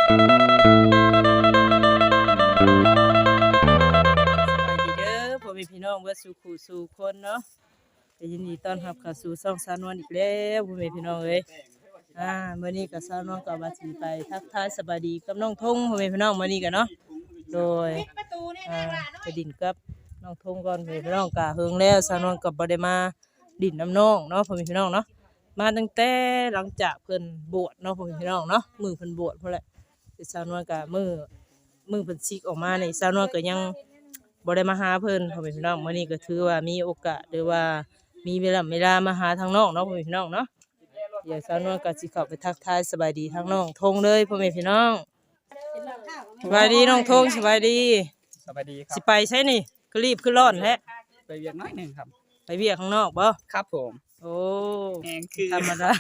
ສະບາຍດີເດີພໍ່ແມ່ພີ່ນ້ອງເບິດສູ່ຄູ່ສູ່ຄົນເນາະ ກໍຍິນດີຕ້ອນຮັບເຂົ້າສູ່ຊ່ອງສາວນວນອີກແລ້ວພໍ່ແມ່ພີ່ນ້ອງເອີຍ. ອ່າ ມື້ນີ້ກໍສາວນວນກໍວ່າຊິໄປທັກທາຍສະບາຍດີກັບນ້ອງທົງພໍ່ແມ່ພີ່ນ້ອງ ມື້ນີ້ກໍເນາະ ໂດຍ ອ່າ ໄປຫຼິ້ນກັບນ້ອງທົງກ່ອນພໍ່ແມ່ພີ່ນ້ອງ ກະເຫິງແລ້ວສາວນວນກໍບໍ່ໄດ້ມາຫຼິ້ນນຳນ້ອງເນາະພໍ່ແມ່ພີ່ນ້ອງເນາະ ມາຕັ້ງແຕ່ຫຼັງຈາກເພິ່ນບວດເນາະພໍ່ແມ່ພີ່ນ້ອງເນາະ ມື້ເພິ່ນບວດພຸ້ນແຫຼະ ແຕ່ສາວນວນກໍມື້ ມື້ເພິ່ນສິກອອກມານີ້ ສາວນວນກໍຍັງບໍ່ໄດ້ມາຫາເພິ່ນພໍ່ແມ່ພີ່ນ້ອງ ມື້ນີ້ກໍຖືວ່າມີໂອກາດ ຫຼືວ່າມີເວລາ ເວລາມາຫາທາງນ້ອງເນາະພໍ່ແມ່ພີ່ນ້ອງເນາະ. ດຽວສາວນວນກໍຊິເຂົ້າໄປທັກທາຍສະບາຍດີທາງນ້ອງທົງເລີຍພໍ່ແມ່ພີ່ນ້ອງ. ສະບາຍດີນ້ອງທົງ ສະບາຍດີ. ສະບາຍດີຄັບ. ຊິໄປໃສນີ້ ຄືລີບຄືຮ້ອນແທ້? ໄປວຽກໜ້ອຍໜຶ່ງຄັບ. ໄປວຽກຂ້າງນອກບໍ່? ຄັບຜົມ. ໂອ້ ແຮງຄືທຳມະດາ.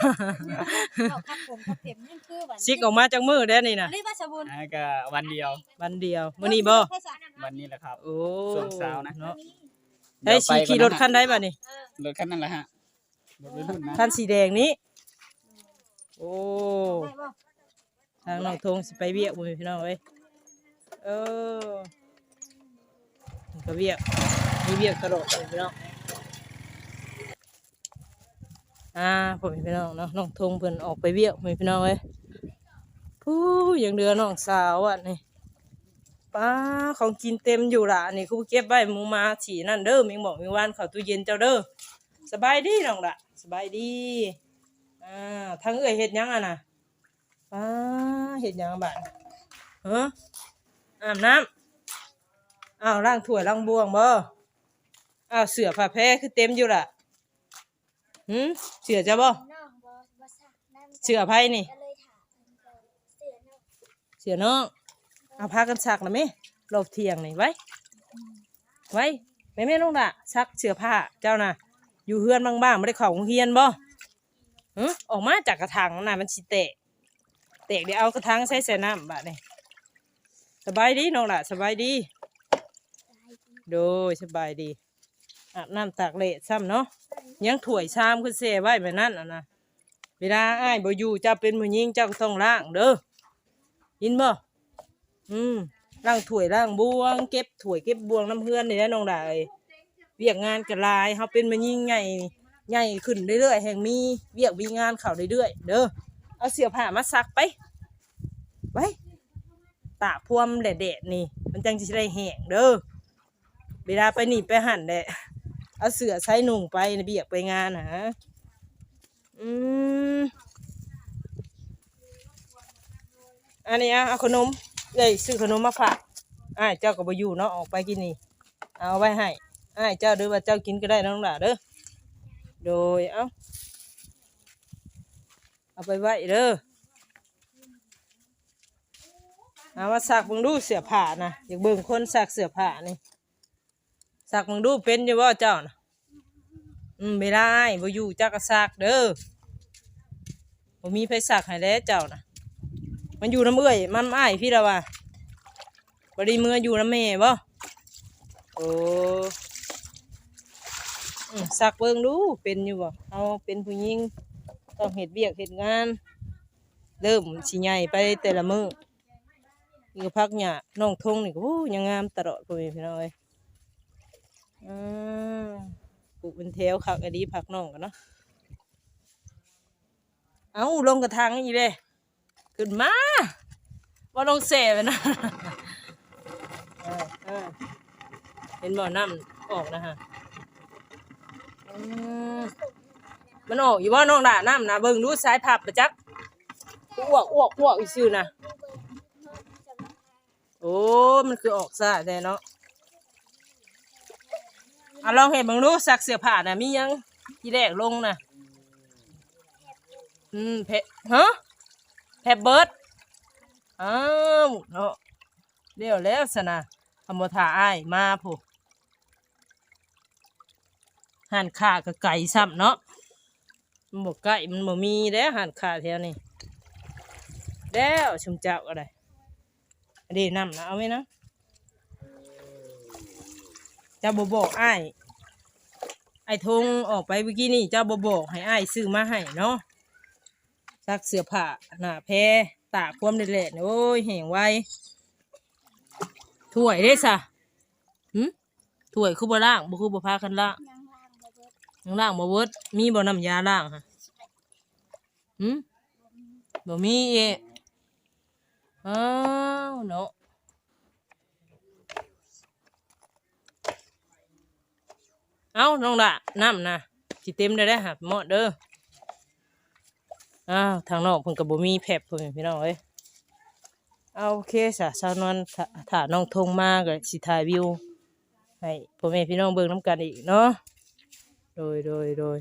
ເອົາຄັບຜົມ ຄັບເຂັມ ຍັງຄືຫວານ ສິກອອກມາຈັກມື້ແດ່ນີ້ນະ? ນີ້ວ່າສະບຸນ ອ່າ ກະວັນດຽວ. ວັນດຽວ ມື້ນີ້ບໍ່? ວັນນີ້ແຫຼະຄັບ. ໂອ້ ຊ່ວງເຊົ້ານະເນາະ. ໄດ້ ຂີ່ລົດຄັນໃດບາດນີ້? ລົດຄັນນັ້ນແຫຼະຮະ ລົດໄວລຸ້ນນະ ຄັນສີແດງນີ້. ໂອ້ ໄດ້ບໍ່? ທາງນ້ອງທົງຊິໄປວຽກພຸ້ນພີ່ນ້ອງເອີຍ. ເອີ ກໍວຽກ ມີວຽກຕະຫຼອດພີ່ນ້ອງ. ອ່າ ພໍ່ແມ່ພີ່ນ້ອງເນາະ ນ້ອງທົງເພິ່ນອອກໄປວຽກພີ່ນ້ອງເອີຍ. ຜູ້ ຍັງເຫຼືອນ້ອງສາວອັນນີ້ ປ້າ ຂອງກິນເຕັມຢູ່ລະ ອັນນີ້ຄືເກັບໄວ້ໝູໝາສີນັ້ນເດີ ແມງບອກແມງວານເຂົ້າຕູ້ເຢັນເຈົ້າເດີ. ສະບາຍດີນ້ອງລະ ສະບາຍດີ. ອ່າ ທາງເອື້ອຍເຮັດຫຍັງຫັ້ນນະ? ປ້າ ເຮັດຫຍັງບາດ? ເອີ ອາບນ້ຳ. ອ້າວ ລ້າງຖ້ວຍລ້າງບ່ວງບໍ່? ອ້າວ ເສື້ອຜ້າແພຄືເຕັມຢູ່ລະ. ຫື ເສື້ອເຈົ້າບໍ່? ເສື້ອໃຜນີ້? ເສື້ອນ້ອງ. ເອົາ ພາກັນຊັກນະແມ່ ລອບທ່ຽງນີ້ ໄວ ໄວ ແມ່ໆ ນ້ອງຫຼ້າ ຊັກເສື້ອຜ້າເຈົ້ານະ. ຢູ່ເຮືອນບາງໆ ບໍ່ໄດ້ເຂົ້າໂຮງຮຽນບໍ່? ຫື ອອກມາຈາກກະຖັງນະ ມັນຊິແຕກ ແຕກ ດຽວເອົາກະຖັງໃສ່ ໃສ່ນ້ຳບາດນີ້. ສະບາຍດີນ້ອງຫຼ້າ ສະບາຍດີ. ໂດຍ ສະບາຍດີ. ອາບນ້ຳຕາກແດດຊ້ຳເນາະ ຍັງຖ້ວຍຊາມຄືແຊ່ໄວ້ແບບນັ້ນຫັ້ນນະ. ເວລາອ້າຍບໍ່ຢູ່ ເຈົ້າເປັນຜູ້ຍິງ ເຈົ້າກໍຕ້ອງລ້າງເດີ ຍິນບໍ່? ອືມ ລ້າງຖ້ວຍລ້າງບ່ວງ ເກັບຖ້ວຍເກັບບ່ວງນຳເຮືອນນີ້ແຫຼະນ້ອງຫຼ້າເອີຍ. ວຽກງານກໍຫຼາຍ ເຮົາເປັນແມ່ຍິງໃຫຍ່ ໃຫຍ່ຂຶ້ນເລື້ອຍໆ ແຮ່ງມີວຽກມີງານເຂົ້າເລື້ອຍໆເດີ. ເອົາເສື້ອຜ້າມາຊັກໄປ ໄວ ຕາກພວມແດດໆ ນີ້ ມັນຈັ່ງຊິໄດ້ແຫ້ງເດີ. ເວລາໄປນີ້ໄປຫັ້ນແຫຼະ ເອົາເສື້ອໃສ່ນຸ່ງໄປວຽກໄປງານຫາ. ອືມ ອັນນີ້ ເອົາ ເອົາຂະໜົມ ເອື້ອຍຊື້ຂະໜົມມາຝາກ. ອ້າຍເຈົ້າກໍບໍ່ຢູ່ເນາະ ອອກໄປກິນນີ້ ເອົາໄວ້ໃຫ້ອ້າຍເຈົ້າເດີ ວ່າເຈົ້າກິນກໍໄດ້ນ້ອງຫຼ້າເດີ. ໂດຍ ເອົາ ເອົາໄປໄວ້ເດີ. ເອົາມາຊັກເບິ່ງດູເສື້ອຜ້ານະ ຢາກເບິ່ງຄົນຊັກເສື້ອຜ້ານີ້. ຊັກເບິ່ງດູ ເປັນຢູ່ບໍ່ເຈົ້ານະ? ອືມ ເວລາອ້າຍບໍ່ຢູ່ ເຈົ້າກໍຊັກເດີ ບໍ່ມີໃຜຊັກໃຫ້ແລ້ວເຈົ້ານະ. ມັນຢູ່ນຳເອື້ອຍ ມັນອ້າຍພີ້ລະວ່າ ບໍ່ໄດ້ເມືອຢູ່ນຳແມ່ບໍ່? ໂອ້ ອືມ ຊັກເບິ່ງດູ ເປັນຢູ່ບໍ່? ເຮົາເປັນຜູ້ຍິງ ຕ້ອງເຮັດວຽກເຮັດງານ ເລີ່ມຊິໃຫຍ່ໄປແຕ່ລະມື້. ນີ້ກໍຜັກຫຍ້າ ນ້ອງທົງນີ້ກໍ ໂອ້ ຍັງງາມຕະຫຼອດ ພໍ່ແມ່ພີ່ນ້ອງເອີຍ. ອືມ ປູກເປັນແຖວຄັກອີ່ຫຼີ ຜັກນ້ອງກໍເນາະ. ເອົ້າ ລົງກະຖັງອີກເດ້ ຂຶ້ນມາ ບໍ່ລົງແຊ່ໄວ້ນະ. ເອີ ເອີ ເຫັນບໍ່ ນ້ຳອອກນະຮະ. ອືມ ມັນອອກຢູ່ບໍ່ນ້ອງຫຼ້າ ນ້ຳນະ? ເບິ່ງດູ ສາຍພັບປະຈັກ ອວກ ອວກ ອວກ ອວກ ຢູ່ຊື່ນະ. ໂອ້ ມັນຄືອອກຊ້າແທ້ເນາະ. ອາ ລອງເຮັດເບິ່ງດູ ຊັກເສື້ອຜ້ານະ ມີຫຍັງ ທີແລກລົງນະ. ອືມ ແພ ຮະ ແພບເບີດ. ອ້າວ ເນາະ ແລ້ວ ແລ້ວຊັ້ນນະ ຄັນບໍ່ຖ້າອ້າຍມາພຸ້ນ. ຮ້ານຄ້າກໍໄກຊ້ຳເນາະ ມັນບໍ່ໃກ້ ມັນບໍ່ມີເດ້ຮ້ານຄ້າແຖວນີ້. ແລ້ວຊຸມເຈົ້າກໍໄດ້ ເດ້ ນ້ຳນະ ເອົາໄວ້ນະ. ເຈົ້າບໍ່ບອກອ້າຍ ອ້າຍທົງອອກໄປມື້ກີ້ນີ້ ເຈົ້າບໍ່ບອກໃຫ້ອ້າຍຊື້ມາໃຫ້ເນາະ. ຊັກເສື້ອຜ້າໜ້າແພ ຕາກຄວາມແດດໆ ໂອ້ຍ ແຫ້ງໄວ. ຖ້ວຍເດ້ຊະ? ຫຶ? ຖ້ວຍຄືບໍ່ລ້າງ? ບໍ່ ຄືບໍ່ພາກັນລ້າງ? ຍັງລ້າງບໍ່ເບິດ. ມີບໍ່ນ້ຳຢາລ້າງຫັ້ນ? ຫຶ? ບໍ່ມີອີກ. ອ້າວເນາະ. ເອົ້າ ນ້ອງຫຼ້າ ນ້ຳນະ ຊິເຕັມແລ້ວເດ້ ຫາມອດເດີ. ອ້າວ ທາງນອກເພິ່ນກໍບໍ່ມີແພັບ ພໍ່ແມ່ພີ່ນ້ອງເອີຍ. ເອົາ ໂອເຄຊະ ສາວນວນ ຖ້າ ຖ້ານ້ອງທົງມາກໍຊິຖ່າຍວິວໃຫ້ພໍ່ແມ່ພີ່ນ້ອງເບິ່ງນຳກັນອີກເນາະ. ໂດຍ ໂດຍ ໂດຍ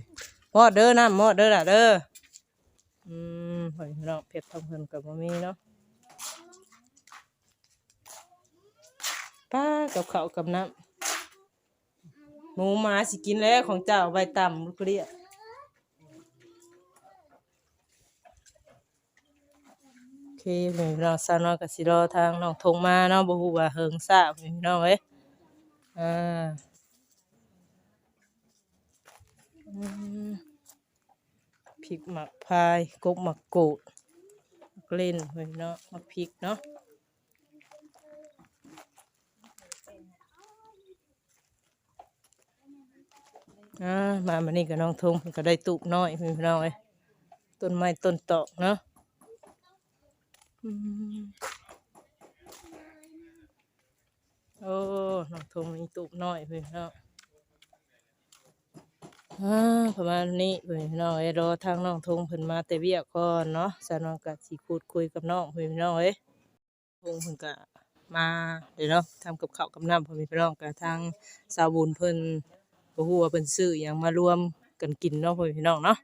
ມອດເດີ ນ້ຳມອດເດີຫຼ້າເດີ. ອືມ ພໍ່ແມ່ພີ່ນ້ອງ ແພັບທາງເພິ່ນກໍບໍ່ມີເນາະ. ປ້າ ກັບເຂົ້າກັບນ້ຳ ໝູໝາຊິກິນແລ້ວ ຂອງເຈົ້າໄວ້ຕຳເກລຍ. ໂອເຄ ພີ່ນ້ອງ ສາວນ້ອຍກໍຊິລໍທາງນ້ອງທົງມາເນາະ ບໍ່ຮູ້ວ່າເຫິງຊ້າ ພີ່ນ້ອງເອີຍ. ອ່າ ອືມ ພິກ ໝາກພາຍ ກົກ ໝາກກູດ ໝາກເລັ່ນ ພີ່ນ້ອງ ໝາກພິກເນາະ. ອ່າ ມາ ມານີ້ກໍນ້ອງທົງເພິ່ນກໍໄດ້ຕູບນ້ອຍ ພີ່ນ້ອງເອີຍ ຕົ້ນໄມ້ຕົ້ນຕອກເນາະ. ອືມ ໂອ້ ນ້ອງທົງມີຕູບນ້ອຍ ພີ່ນ້ອງ. ອ່າ ປະມານນີ້ ພີ່ນ້ອງເອີຍ ລໍທາງນ້ອງທົງເພິ່ນມາແຕ່ວຽກກ່ອນເນາະ. ສາວນ້ອຍກໍຊິຂູດຄຸຍກັບນ້ອງ ພີ່ນ້ອງເອີຍ. ທາງເພິ່ນກໍມາເດ້ເນາະ ທຳກັບເຂົ້າກັບນ້ຳ ພໍ່ແມ່ພີ່ນ້ອງ. ກໍທາງສາວບຸນເພິ່ນ ບໍ່ຮູ້ວ່າເພິ່ນຊື້ຫຍັງມາລວມກັນກິນເນາະ ພໍ່ແມ່ພີ່ນ້ອງເນາະ.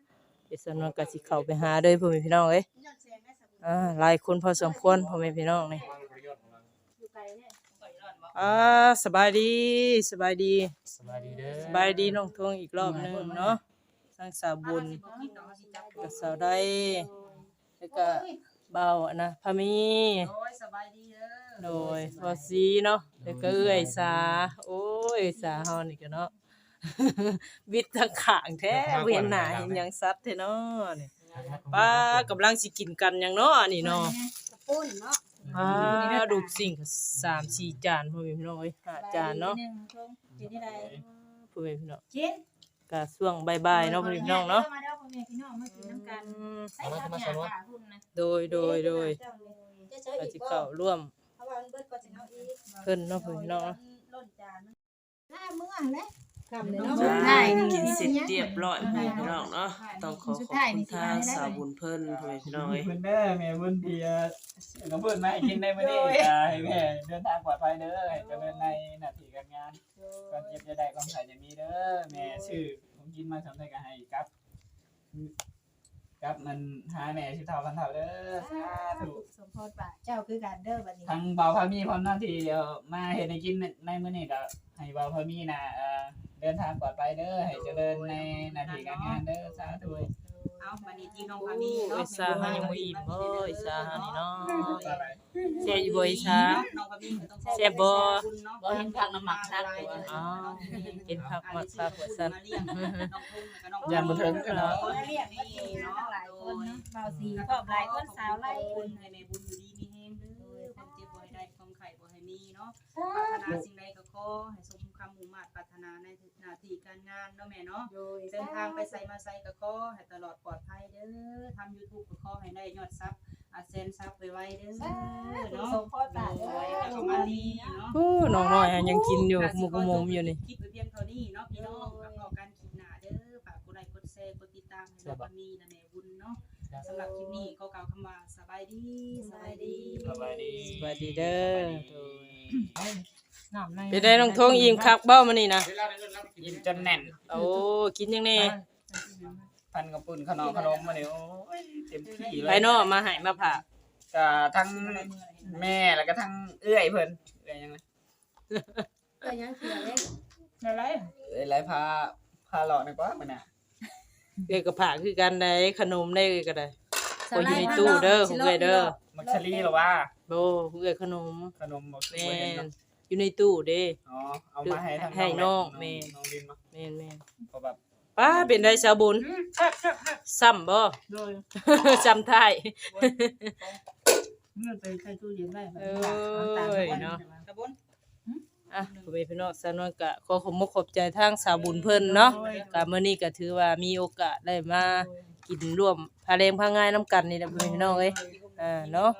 ດຽວສາວນວນກໍຊິເຂົ້າໄປຫາເດີ ພໍ່ແມ່ພີ່ນ້ອງເອີຍ. ອ່າ ຫຼາຍຄົນພໍສົມຄວນ ພໍ່ແມ່ພີ່ນ້ອງນີ້. ອ່າ ສະບາຍດີ ສະບາຍດີ ສະບາຍດີເດີ ສະບາຍດີນ້ອງທົງອີກລອບໜຶ່ງເນາະ. ທັງສາວບຸນ ແລ້ວກໍສາວໄດ ແລ້ວກໍບ່າວອັນນະ ພາມີ ໂດຍ ສະບາຍດີເດີ ໂດຍ ບ່າວສີເນາະ ແລ້ວກໍເອື້ອຍສາ. ໂອ້ຍ ສາເຮົານີ້ກໍເນາະ ວິດທັງຂ້າງແທ້ ບໍ່ເຫັນໜ້າເຫັນຫຍັງຊັດແທ້ເນາະນີ້. ປ້າ ກຳລັງຊິກິນກັນຫຍັງເນາະອັນນີ້ເນາະ ກະປຸ້ນເນາະ. ປ້າ ລູກຊິ້ງສາມສີ່ຈານ ພໍ່ແມ່ພີ່ນ້ອງເອີຍ ຫ້າຈານເນາະ ກິນໄດ້ ພໍ່ແມ່ພີ່ນ້ອງ. ກະຊ່ວງບ່າຍໆເນາະ ພໍ່ແມ່ພີ່ນ້ອງເນາະ. ມາເດີ ພໍ່ແມ່ພີ່ນ້ອງ ມາກິນນຳກັນ. ອືມ ໃສ່ຜັກຫຍັງ ໂດຍ ໂດຍ ໂດຍ ເຈົ້າຊິເຂົ້າຮ່ວມ ເພາະວ່າມັນເບິດກ່ອນຊິເອົາອີກ ເພິ່ນເນາະ ພໍ່ແມ່ພີ່ນ້ອງເນາະ. ລ້ນຈານ ຖ້າເມືອງເດ້ ຄ່ຳເດ້ເນາະ ສຸດທ້າຍນີ້ ກິນເສັດຮຽບຮ້ອຍ ພໍ່ແມ່ພີ່ນ້ອງເນາະ. ຕ້ອງຂໍຂອບຄຸນທາງສາວບຸນເພິ່ນ ພໍ່ແມ່ພີ່ນ້ອງເອີຍ ເພິ່ນເດີ ແມ່ບຸນທີ່ ເອີ ເອົາເພິ່ນມາໃຫ້ກິນໃນມື້ນີ້ ໂດຍ ກໍໃຫ້ແມ່ເດີນທາງປອດໄພເດີ ໃຫ້ຈະເລີນໃນໜ້າທີ່ການງານ ໂດຍ ຄວາມເຈັບຢ່າໄດ້ ຄວາມໄຂ້ຢ່າມີເດີ. ແມ່ຊື້ຂອງກິນມາສ່ຳໃດກໍໃຫ້ກັບ ກັບມັນຫາແມ່ສິບເທົ່າພັນເທົ່າເດີ ສາທຸ. ສົມພອນປາກເຈົ້າຄືກັນເດີບັດນີ້ ທັງບ່າວພາມີພ້ອມເນາະ ທີ່ເອົາມາເຮັດໃຫ້ກິນໃນມື້ນີ້ ກໍໃຫ້ບ່າວພາມີນະ ເອີ ເດີນທາງປອດໄພເດີ ໃຫ້ຈະເລີນໃນໜ້າທີ່ການງານເດີ ສາທຸ. ເອົາ ບັດນີ້ທີ່ນ້ອງພາມີເນາະ ໂອ້ຍ ສາຫາຍັງບໍ່ອີ່ມບໍ່ ອີສາຫານີ້ເນາະ. ແຊບຢູ່ບໍ່ອີສາ? ແຊບບໍ່? ບໍ່ເຫັນຜັກນຳໝາກສັກ. ອໍ ເຫັນຜັກໝາກສັກວ່າຊັ້ນ. ຢ້ານບໍ່ເຖິງເນາະ. ຫຼາຍຄົນເນາະ ບ່າວສີ ຄອບຫຼາຍຄົນ ສາວຫຼາຍຄົນ ໃຫ້ແມ່ບຸນຢູ່ດີມີແຮງເດີ ຄວາມເຈັບບໍ່ໃຫ້ໄດ້ ຄວາມໄຂ້ບໍ່ໃຫ້ມີເນາະ. ປາດຖະໜາສິ່ງໃດກໍຂໍໃຫ້ສົມຄຳມຸ່ງມາດປາດຖະໜາໃນ ໜ້າທີ່ການງານເນາະແມ່ເນາະ. ໂດຍ ເດີນທາງໄປໃສມາໃສກໍຂໍໃຫ້ຕະຫຼອດປອດໄພເດີ. ທຳຢູທູບກໍຂໍໃຫ້ໄດ້ຍອດຊັບ ອາ ແສນຊັບໄວໆເດີ ສາທຸ ເນາະ. ສົມພອນປາກເດີ ໂດຍ ປະມານນີ້ເນາະ. ໂອ້ ນ້ອງນ້ອຍຫາຍັງກິນຢູ່ ໝົກໝຸມຢູ່ນີ້. ຄລິບໄປພຽງເທົ່ານີ້ເນາະພີ່ນ້ອງ ກໍພໍ້ກັນຄລິບໜ້າເດີ. ຝາກກົດໄລກົດແຊ ກົດຕິດຕາມໃຫ້ນ້ອງພາມີ ແລະ ແມ່ບຸນເນາະ. ສຳລັບຄລິບນີ້ຂໍກ່າວຄຳວ່າ ສະບາຍດີ ສະບາຍດີ ສະບາຍດີ ສະບາຍດີເດີ. ໂດຍ ເປັນໃດນ້ອງທົງ ອີ່ມຄັກບໍ່ມື້ນີ້ນະ? ອີ່ມຈົນແໜ້ນ. ໂອ້ ກິນຫຍັງແດ່? ພັນກະປຸ້ນ ຂະໜອມ ຂະໜົມມື້ນີ້ ໂອ້ຍ ເຕັມທີ່ເລີຍ. ໃຜເນາະມາໃຫ້ມາຝາກ? ກະທັງແມ່ ແລ້ວກະທັງເອື້ອຍເພິ່ນ. ເອື້ອຍຫຍັງນະ? ເອື້ອຍຫຍັງ? ເອື້ອຍຫຍັງ? ເອື້ອຍຫຼາຍ ເອື້ອຍຫຼາຍ ພາ ພາເລາະໜ່ອຍກວ່າມື້ໜ້າ. ເອື້ອຍກໍຝາກຄືກັນໄດ໋ ຂະໜົມໄດ໋ ເອື້ອຍກໍໄດ້. ສາວ ບໍ່ ຢູ່ໃນຕູ້ເດີ ຂອງເອື້ອຍເດີ. ໝາກສາລີເຫຼືອວ່າ? ບໍ່ ຂອງເອື້ອຍຂະໜົມ. ຂະໜົມບໍ່? ແມ່ນ ຢູ່ໃນຕູ້ເດ້. ອໍ ເອົາມາໃຫ້ທາງ ໃຫ້ນ້ອງ. ແມ່ນ ນ້ອງລິນເນາະ. ແມ່ນໆ ເພາະແບບ ປ້າ ເປັນໃດສາວບຸນ? ອືມ ແຊບໆໆ ຊ້ຳບໍ່? ໂດຍ ຊ້ຳທ້າຍ. ໂອ້ຍ ຂອງ ມັນໄປໃສ່ຕູ້ເຢັນໄວ້ ເອີຍເນາະ ສາວບຸນ ອ່ະ ພໍ່ແມ່ພີ່ນ້ອງ ສາວນວນກະຂໍຂອບມົກຂອບໃຈທາງສາວບຸນເພິ່ນເນາະ ໂດຍ ກະມື້ນີ້ກະຖືວ່າມີໂອກາດໄດ້ມາ ໂດຍ ກິນຮ່ວມພາແລງພາງາຍນຳກັນນີ້ແຫຼະ ພໍ່ແມ່ພີ່ນ້ອງເອີຍ ໂດຍ ອ່າ ເນາະ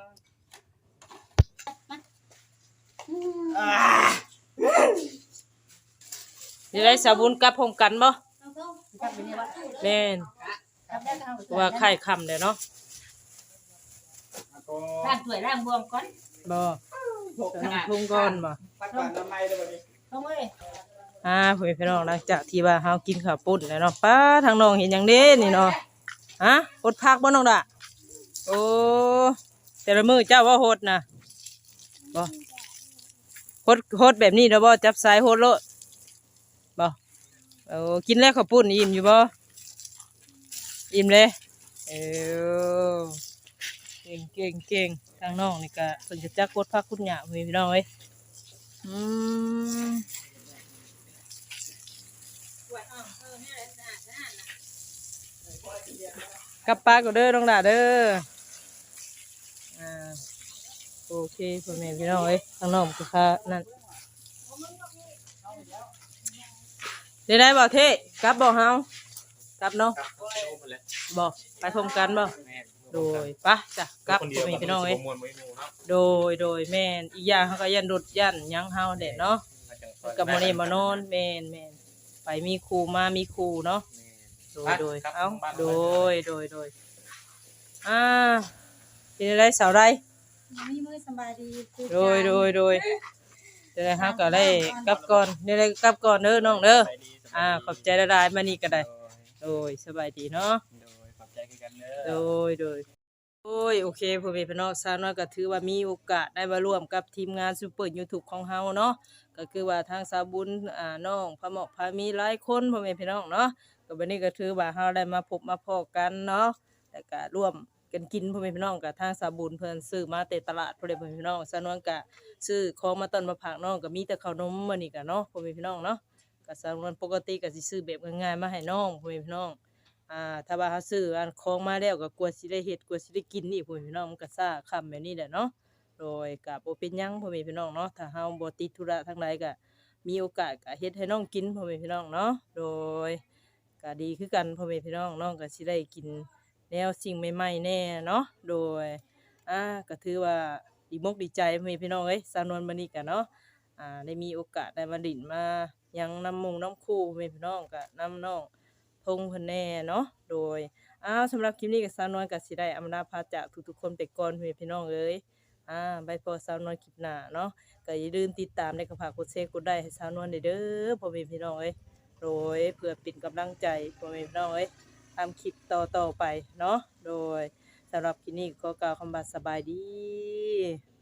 ນີ້ໄດ້ສາວບຸນກັບພ້ອມກັນບໍ່? ກັບໄປນີ້ວະ ແມ່ນ ວ່າຄ້າຍຄ່ຳແລ້ວເນາະ ລ້າງຖ້ວຍລ້າງບ່ວງກ່ອນ ບໍ່ ຕ້ອງທຸງກ່ອນບໍ່? ພັກກ່ອນ ນ້ຳໃໝ່ເດີບັດນີ້ ທຸງເອີຍ ອ່າ ພໍ່ແມ່ພີ່ນ້ອງ ຫຼັງຈາກທີ່ວ່າເຮົາກິນເຂົ້າປຸ້ນແລ້ວເນາະ ປ້າ ທາງນ້ອງເຮັດຫຍັງເດ້ນີ້ເນາະ? ຮະ ຫົດຜັກບໍ່ນ້ອງດາ? ໂອ້ ແຕ່ລະມື້ເຈົ້າບໍ່ຫົດນະ? ບໍ່ ຫົດ ຫົດແບບນີ້ເນາະ ບໍ່ ຈັບສາຍຫົດໂລດ ບໍ່? ໂອ້ ກິນແລ້ວເຂົ້າປຸ້ນ ອີ່ມຢູ່ບໍ່? ອີ່ມເດ້ ເອີ ເກັ່ງ ເກັ່ງ ເກັ່ງ ທາງນ້ອງນີ້ກະເພິ່ນກະຈັກກົດຜັກກົດຫຍ້າ ພີ່ນ້ອງເອີຍ ອືມ ກັບປ້າກໍເດີນ້ອງຫຼ້າເດີ ອ່າ ໂອເຄ ພໍ່ແມ່ພີ່ນ້ອງເອີຍ ທາງນ້ອງກໍຄ່ານັ້ນ ໄດ້ ໄດ້ບໍ່ເທ ກັບບໍ່ເຮົາ ກັບເນາະ ບໍ່ ໄປພ້ອມກັນບໍ່? ໂດຍ ໄປຈ້ະ ກັບ ພໍ່ແມ່ພີ່ນ້ອງເອີຍ ໂດຍ ໂດຍ ແມ່ນ ອີກຢ່າງເຮົາກໍຢ້ານລົດຢ້ານຫຍັງເຮົາແຫຼະເນາະ ກໍບໍ່ໄດ້ມານອນ ແມ່ນ ແມ່ນ ໄປມີຄູ່ມາມີຄູ່ເນາະ ໂດຍ ໂດຍ ເອົ້າ ໂດຍ ໂດຍ ໂດຍ ອ່າ ເປັນຈັ່ງໃດສາວໃດ? ມີມື້ສະບາຍດີ ໂດຍ ໂດຍ ໂດຍ ຈັ່ງໃດເຮົາກໍໄດ້ກັບກ່ອນ ຈັ່ງໃດກໍກັບກ່ອນເດີນ້ອງເດີ ອ່າ ຂອບໃຈຫຼາຍໆ ມານີ້ກໍໄດ້ ໂດຍ ສະບາຍດີເນາະ ໂດຍ ຂອບໃຈຄືກັນເດີ ໂດຍ ໂດຍ ໂດຍ ໂອເຄ ພໍ່ແມ່ພີ່ນ້ອງ ສາວນ້ອຍກໍຖືວ່າມີໂອກາດໄດ້ມາຮ່ວມກັບທີມງານ Super YouTube ຂອງເຮົາເນາະ ກໍຄືວ່າທາງສາວບຸນ ອ່າ ນ້ອງພາໝອກພາມີຫຼາຍຄົນ ພໍ່ແມ່ພີ່ນ້ອງເນາະ ກໍບັດນີ້ກໍຖືວ່າເຮົາໄດ້ມາພົບມາພໍ້ກັນເນາະ ແລ້ວກະຮ່ວມກັນກິນ ພໍ່ແມ່ພີ່ນ້ອງ ກະທາງສາວບຸນເພິ່ນຊື້ມາແຕ່ຕະຫຼາດພຸ້ນແຫຼະ ພໍ່ແມ່ພີ່ນ້ອງ ສາວນວນກະຊື້ຂອງມາຕ້ອນມາຝາກນ້ອງ ກະມີແຕ່ເຂົ້າໜົມມື້ນີ້ກະເນາະ ພໍ່ແມ່ພີ່ນ້ອງເນາະ ກະສາວນວນປົກກະຕິກະຊິຊື້ແບບງ່າຍໆມາໃຫ້ນ້ອງ ພໍ່ແມ່ພີ່ນ້ອງ ອ່າ ຖ້າວ່າເຮົາຊື້ອັນຂອງມາແລ້ວ ກະກວ່າຊິໄດ້ເຮັດ ກວ່າຊິໄດ້ກິນອີກ ພໍ່ແມ່ພີ່ນ້ອງ ມັນກະຊ້າຄ່ຳແບບນີ້ແຫຼະເນາະ ໂດຍ ກະບໍ່ເປັນຫຍັງ ພໍ່ແມ່ພີ່ນ້ອງເນາະ ຖ້າເຮົາບໍ່ຕິດທຸລະທາງໃດ ກະມີໂອກາດກະເຮັດໃຫ້ນ້ອງກິນ ພໍ່ແມ່ພີ່ນ້ອງເນາະ ໂດຍ ກະດີຄືກັນ ພໍ່ແມ່ພີ່ນ້ອງ ນ້ອງກະຊິໄດ້ກິນແນວສິ່ງໃໝ່ໆແດ່ເນາະ ໂດຍ ອ່າ ກະຖືວ່າດີມົກດີໃຈ ພໍ່ແມ່ພີ່ນ້ອງເອີຍ ສາວນວນມື້ນີ້ກະເນາະ ອ່າ ໄດ້ມີໂອກາດໄດ້ມາຫຼິ້ນມາຫຍັງນຳໝູ່ນຳຄູ່ ພໍ່ແມ່ພີ່ນ້ອງ ກະນຳນ້ອງ ທົງເພິ່ນແດ່ເນາະ ໂດຍ ອ້າວ ສຳລັບຄລິບນີ້ກໍສາວນວນກໍຊິໄດ້ອຳລາພາຈາກທຸກໆຄົນໄປກ່ອນ ພໍ່ແມ່ພີ່ນ້ອງເອີຍ ອ່າ ໄວ້ພໍ້ສາວນວນຄລິບໜ້າເນາະ ກໍຢ່າລືມຕິດຕາມ ແລະກໍຝາກກົດແຊ ກົດໄລ້ໃຫ້ສາວນວນແດ່ເດີ ພໍ່ແມ່ພີ່ນ້ອງເອີຍ ໂດຍ ເພື່ອເປັນກຳລັງໃຈ ພໍ່ແມ່ພີ່ນ້ອງເອີຍ ທຳຄລິບຕໍ່ໆໄປເນາະ ໂດຍ ສຳລັບຄລິບນີ້ກໍຂໍກ່າວຄຳວ່າສະບາຍດີ.